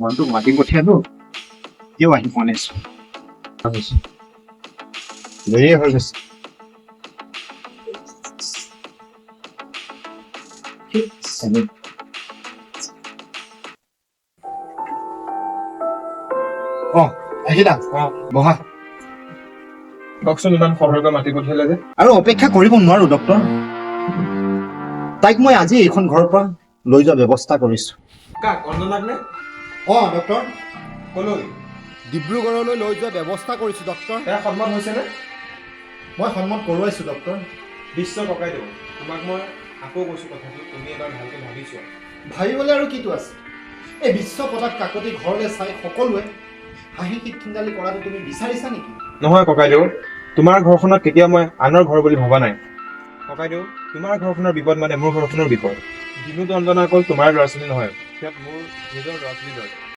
মানুহটোক মাতি পঠিয়ালো, এতিয়াও আহি পোৱা নাইচোন। দেৰিয়ে হৈ গৈছে। অ, আহিলা? বহা। কওকচোন, ইমান খৰধৰকৈ মাতি পঠিয়ালে যে? আৰু অপেক্ষা কৰিব নোৱাৰো ডক্তৰ। তাইক মই আজি এইখন ঘৰৰ পৰা লৈ যোৱাৰ ব্যৱস্থা কৰিছো। কাক, অঞ্জনাক নে? অ ডক্তৰ। কলৈ? ডিব্ৰুগড়লৈ লৈ যোৱাৰ ব্যৱস্থা কৰিছো ডক্তৰ। তাই সন্মত হৈছেনে? মই সন্মত কৰোৱাইছো ডক্তৰ। বিশ্ব ককাইদেউ, তোমাক মই আকৌ কৈছো কথাটো, তুমি এবাৰ ভালকৈ ভাবি চোৱা। ভাবিবলৈ আৰু কিটো আছে? এই বিশ্ব পতাক কাকতি ঘৰলৈ চাই সকলোৱে হাঁহি খিটখিণ্ডালি কৰাটো তুমি বিচাৰিছা নেকি? নহয় ককাইদেউ, তোমাৰ ঘৰখনত কেতিয়াও মই আনৰ ঘৰ বুলি ভবা নাই। ককাইদেউ, তোমাৰ ঘৰখনৰ বিপদ মানে মোৰ ঘৰখনৰ বিপদ। বিনোদ, অঞ্জনা অকল তোমাৰ ল'ৰা ছোৱালী নহয়, সিহঁত মোৰ নিজৰ ল'ৰা ছোৱালীৰ দৰে।